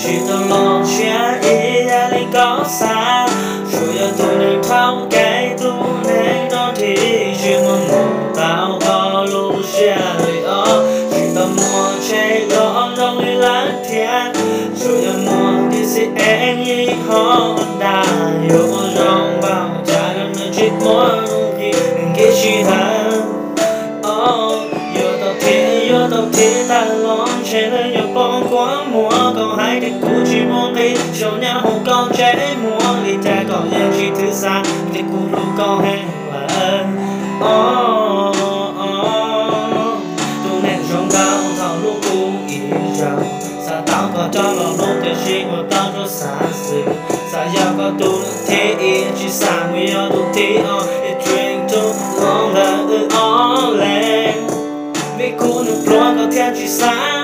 Tsis tau los siab ib yam li koj xav, tsuas yog tus neeg dhau kev tus neeg rov ris, tsis muaj mus tau koj lub siab li os. Tsis tau muaj tsheb los zoo li lawv thiab, tsuas yog muaj T C X yeej ho da, yuav ua zoo npaum cas los nws tsis muaj nqi, nqi tsis hawv. Yuav tau thiab, yuav tau thiab tag los ntshe nws yuav poob kua muag, koj hais tias kuv tsis muaj nqis, xyov nyob hauv koj tsev muag li cas koj yeej tsis thwm xav tias kuv hlub koj heev lawm. Tus neeg zoo nkauj thaum hlub kuv ib zaug, xav tau koj coj los hlub tiam sis ua tau rau xav xwb, xav yog koj tus thib ib, tsis xav mus yog tus thib ob, it drink too long ntawm wb ob leeg, vim kuv nws pluav koj thiaj tsis xav.